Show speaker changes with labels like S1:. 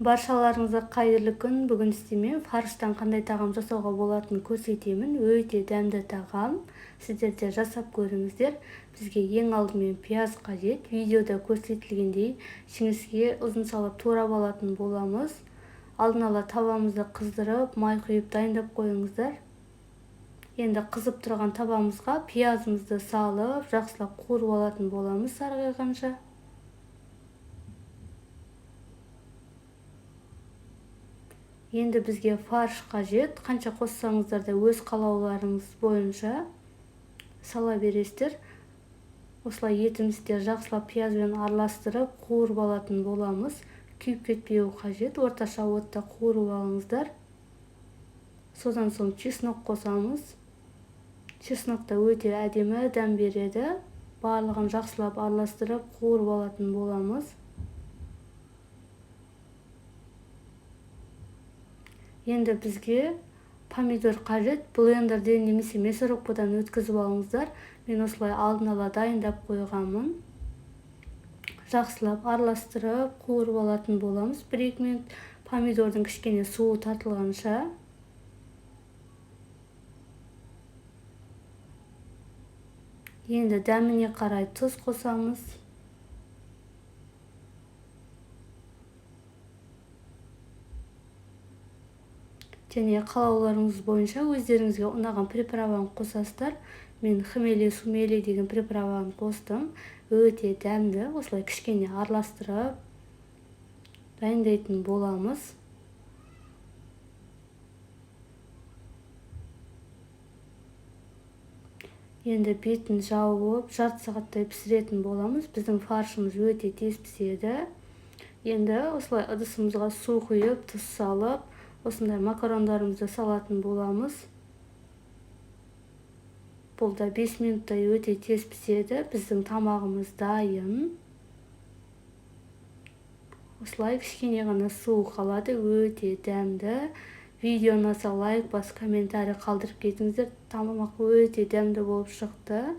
S1: Баршаларыңызға қайырлы күн. Бүгін сіздермен фарштан қандай тағам жасауға болатынын көрсетемін. Өте дәмді тағам. Сіздер де жасап көріңіздер. Бізге ең алдымен пияз қажет. Видеода көрсетілгендей жіңішке ұзыншалап турап алатын боламыз. Алдын ала табамызды қыздырып, май құйып дайындап қойыңыздар. Енді қызып тұрған табамызға пиязымызды салып, жақсылап қуырып алатын боламыз сарғайғанша. Енді бізге фарш қажет. Қанша қоссаңыздар да өз қалауларыңыз бойынша сала бересіздер. Осылай етімізді жақсылап пиязбен араластырып қуырып алатын боламыз. Күйіп кетпеуі қажет. Орташа отта қуырып алыңыздар. Содан соң чеснок қосамыз. Чеснок та өте әдемі дәм береді. Барлығын жақсылап араластырып қуырып алатын боламыз. Енді бізге помидор қажет. Блендерден немесе мясорубкадан өткізіп алыңыздар. Мен осылай алдын ала дайындап қойғанмын. Жақсылап араластырып қуырып алатын боламыз. 1-2 минут помидордың кішкене суы тартылғанша. Енді дәміне қарай тұз қосамыз. Және қалауларыңыз бойынша өздеріңізге ұнаған приправаны қосасыздар. Мен хмели сумели деген приправаны қостым. Өте дәмді. Осылай кішкене араластырып дайындайтын боламыз. Енді бетін жауып, жарты сағаттай пісіретін боламыз. Біздің фаршымыз өте тез піседі. Енді осылай ыдысымызға су құйып, тұз салып, осындай макарондарымызды салатын боламыз. Бұл да 5 минуттай өте тез піседі. Біздің тамағымыз дайын. Осылай кішкене ғана су қалады, өте дәмді. Видео ұнаса лайк басып, комментарий қалдырып кетіңіздер. Тамақ өте дәмді болып шықты.